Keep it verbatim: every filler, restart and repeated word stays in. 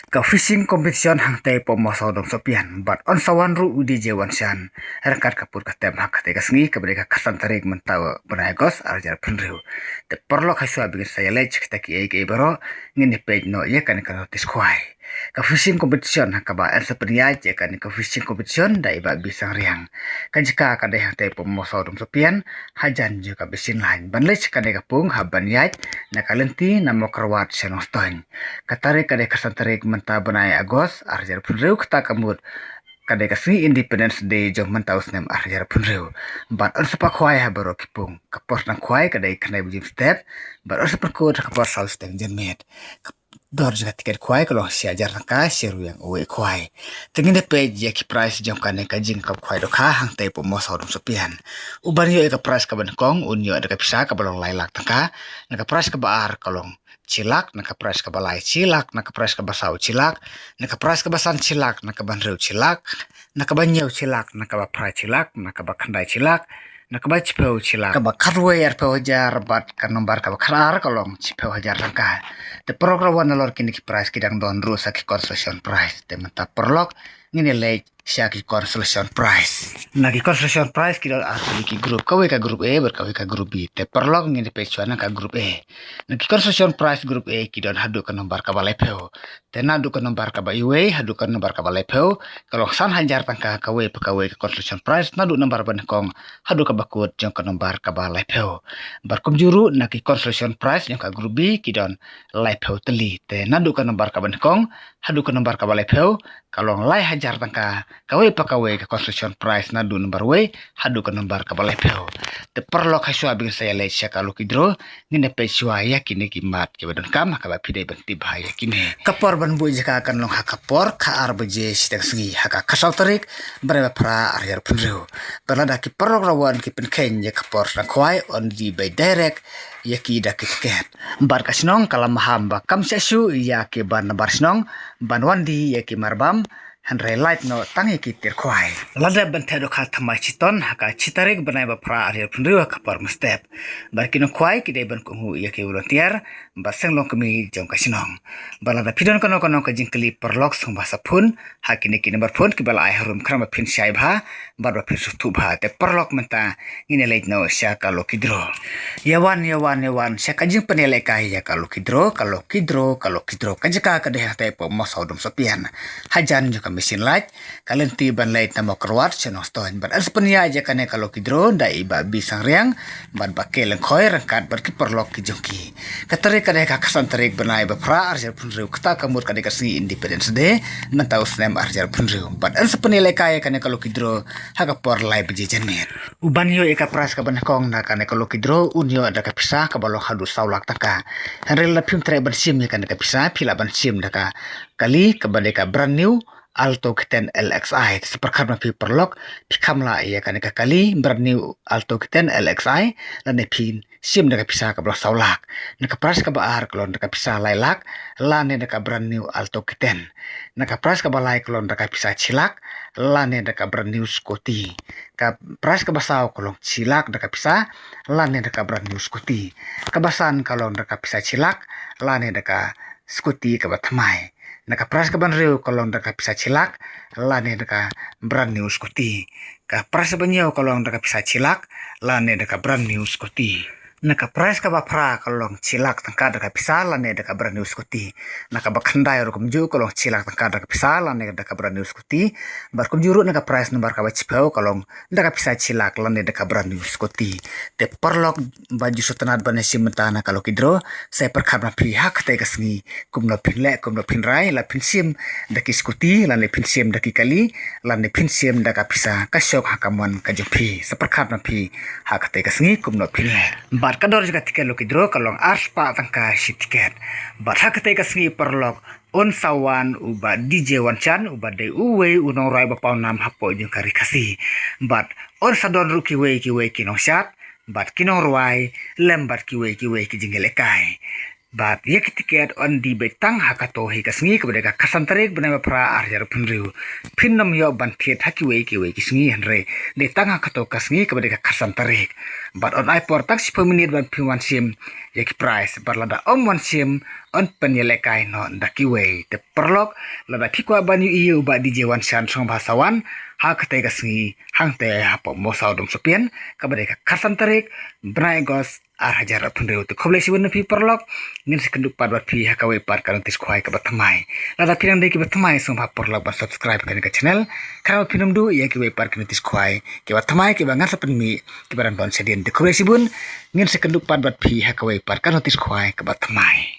Ka fishing competition hangtei pom Mawsaw Dum Sohpian bad yn sa wan ruh u D J Wanshan ryngkat ka pud ka tem ha katei ka sngi kaba dei ka khatsan tarik mynta u bnai August ar hajar pynriew. Te paralok, ha shuwa ba ngin sa ïaleit sha kita kiei kiei baroh, ngin ïa peit noh ïa kane ka notice khwai. Ka fishing competition ha kaba yn sa pynïaid ïa kane ka fishing competition da i Bah B. Sangriang. Ka jaka ka dei hangtei pom Mawsaw Dum Sohpian, hajan jong ka Basin Line. Ban leit sha kane ka pung hap ban ïaid na ka lynti na Mawkyrwat sha Nongstoiñ. Ka tarik ka dei khatsan tarik mynta bnai August ar hajar pynriew, kata ka mut ka dei ka sngi Independence Day jong mynta u snem ar hajar pynriew. Bad yn sa pynkhwai ha baroh ki pung. Ka por sdang khwai ka dei khyndai baje mynstep bad yn sa pynkut ha ka por saw shiteng janmiet. Ka dor jong ka tiket khwai ka long shi hajar tyngka, shi ryngwiang uwei khwai. Te ngin ïa peit ïa ki prize jong kane ka jingkap khwai dohkha hangtei pom Mawsaw Dum Sohpian. U ban ïoh ïa ka prize kaba nyngkong un ïoh da ka pisa kaba long lai lak tyngka, na ka prize kaba ar ka long shi lak, na ka prize kaba lai shi lak, na ka prize kaba saw shi lak, na ka prize kaba san shi lak, na kaba hynriew shi lak, na kaba hynñiew shi lak, na kaba phra shi lak, na kaba khyndai shi lak, na kaba shiphew shi lak, kaba khatwei arphew hajar bad ka nombar kaba khatar ka long shiphew hajar tyngka. Te paralok, nalor kine ki prize ki dang don ruh sa ki consolation prize. Te mynta paralok, ngin ïa leit sha ki consolation prize. Na ki consolation prize ki don ar tylli ki group, kawei ka group A bad kawei ka group B. Te paralok, ngin ïa peit shuwa na ka group A. Na ki consolation prize group A ki don haduh ka nombar kaba laiphew. Te naduh ka nombar kaba uwei haduh ka nombar kaba laiphew ka long san hajar tyngka kawei pa kawei ka consolation prize, naduh nombar ba nyngkong haduh kaba kut jong ka nombar kaba laiphew. Bad kumjuh ruh na ki consolation prize jong ka group B ki don laiphew tylli. Te naduh ka nombar kaba nyngkong haduh ka nombar kaba laiphew ka long lai hajar tyngka kawei pa kawei ka consolation prize, naduh nombar wei haduh ka nombar kaba laiphew. Te paralok, ha shuwa ba ngin sa ïaleit sha ka lucky draw, ngin ïa peit shuwa ïa kine ki mat kiba donkam ha kaba phi dei ban tip bha ïa kine. Ka por ban buh jaka kan long ha ka por ka ar baje shiteng sngi ha ka khatsaw tarik bnai ba phra ar hajar pynriew. Bad lada ki paralok rawan ki pynkheiñ ïa ka por sdang khwai, yn dei ban direct ïa ki da ki tiket. Bad ka shnong ka la maham ba kam shah shuh ïa ki ban nabar shnong ban wan die ïa ki marbam, hynrei lait noh tang ïa ki tiar khwai. Lada ban theh dohkha thymmai shitom ha ka shi tarik bnai ba phra ar hajar pynriew ha ka por mynstep. Bad ki nongkhwai ki dei ban kohnguh ïa ki volunteer bad seng longkmie jong ka shnong. Bad lada phi don kano kano ka jingkylli paralok, sngewbha sa phone ha kine ki nombar phone kiba la ai harum khnang ba phin shai bha bad ba phin sngewthuh bha. Te paralok, mynta ngin ïa leit noh sha ka lucky draw. Ïa wan, ïa wan, ïa wan sha ka jingpynïalehkai ïa ka lucky draw, ka lucky draw, ka lucky draw. Ka jaka ka dei hangtei pom Mawsaw Dum Sohpian, hajan jong ka Machine Light, ka lynti ban leit na Mawkyrwat sha Nongstoiñ. Bad yn sa pynïaid ïa kane ka lucky draw da i Bah B. Sangriang bad Bah K. Lyngkhoi ryngkat bad ki paralok ki jong ki. Ka tarik ka dei ka khatsan tarik bnai ba phra ar hajar pynriew, kata ka mut ka dei ka sngi Independence Day mynta u snem ar hajar pynriew. Bad yn sa pynïalehkai ïa kane ka lucky draw ha ka por lai baje janmiet. U ban ïoh ïa ka prize kaba nyngkong na kane ka lucky draw un ïoh da ka pisa kaba long haduh saw lak tyngka. Hynrei lada phim treh ban shim ïa kane ka pisa, phi lah ban shim da ka kali kaba dei ka brand new Alto K ten L X I. Sa pyrkhat ma phi paralok, phi kham lah ïa kane ka kali brand new Alto K ten L X I lane phin shim da ka pisa kaba long saw lak. Na ka prize kaba ar ka long da ka pisa lai lak lane da ka brand new Alto K ten. Na ka prize kaba lai ka long da ka pisa shi lak lane da ka brand new scooty. Ka prize kaba saw ka long shi lak da ka pisa lane da ka brand new scooty. Kaba san ka long da ka pisa shi lak lane da ka scooty kaba thymmai. Na ka prize kaba hynriew ka long da ka pisa shi lak lane da ka brand new scooty. Ka prize kaba hynñiew ka long da ka pisa shi lak lane da ka brand new scooty. Na ka prize kaba phra ka long shi lak tyngka da ka pisa lane da ka brand new scooty. Na kaba khyndai ruh kumjuh ka long shi lak tyngka da ka pisa lane da ka brand new scooty. Bad kumjuh ruh na ka prize nombar kaba shiphew ka long da ka pisa shi lak lane da ka brand new scooty. Te paralok, ba ju sngewtynnat ban ïa shim mynta na ka lucky draw, sa pyrkhat ma phi ha katei ka sngi kumno phin leh, kumno phin rai, la phin shim da ki scooty lane phin shim da ki kali lane phin shim da ka pisa, ka shong ha ka mon ka jong phi. Sa pyrkhat ma phi ha katei ka sngi kumno phin leh. Bad ka dor jong ka tiket lucky draw ka long ar spah tyngka shi tiket. Bad ha katei ka sngi paralok, yn sa wan u Bah D J Wanshan uba dei uwei u nongrwai ba pawnam hapoh jong ka ri Khasi. Bad yn sa don ruh kiwei kiwei ki nongshad bad ki nongrwai lem bad kiwei kiwei ki jingïalehkai. Bad ïa ki tiket yn die beit tang ha kato hi ka sngi kaba dei ka khatsan tarik bnai ba phra ar hajar pynriew. Phin nym ïoh ban thied ha kiwei kiwei ki sngi, hynrei dei tang ha kato ka sngi kaba dei ka khatsan tarik. Bad yn ai por tang shiphew minit ban phin wan shim ïa ki prize. Bad lada ym wan shim, yn pynïalehkai noh da kiwei. Te paralok, lada phi kwah ban ïohi ïa u Bah D J Wanshan Sngewbha Sawan ha katei ka sngi hangtei hapoh Mawsaw Dong Sohpian, kaba dei ka khatsan tarik bnai August ar hajar arphew hynriew. Te khublei shibun na phi paralok, ngin sa ïakynduh pat bad phi ha kawei pat ka notis khwai kaba thymmai. Lada phi dang dei kiba thymmai, sngewbha paralok ban subscribe ïa kane ka channel, khnang ba phin ym duh ïa kiwei pat ki notis khwai kiba thymmai kiba ngan sa pynmih kiba dang don shadien. Te khublei shibun, ngin sa ïakynduh pat bad phi ha kawei pat ka notis khwai kaba thymmai.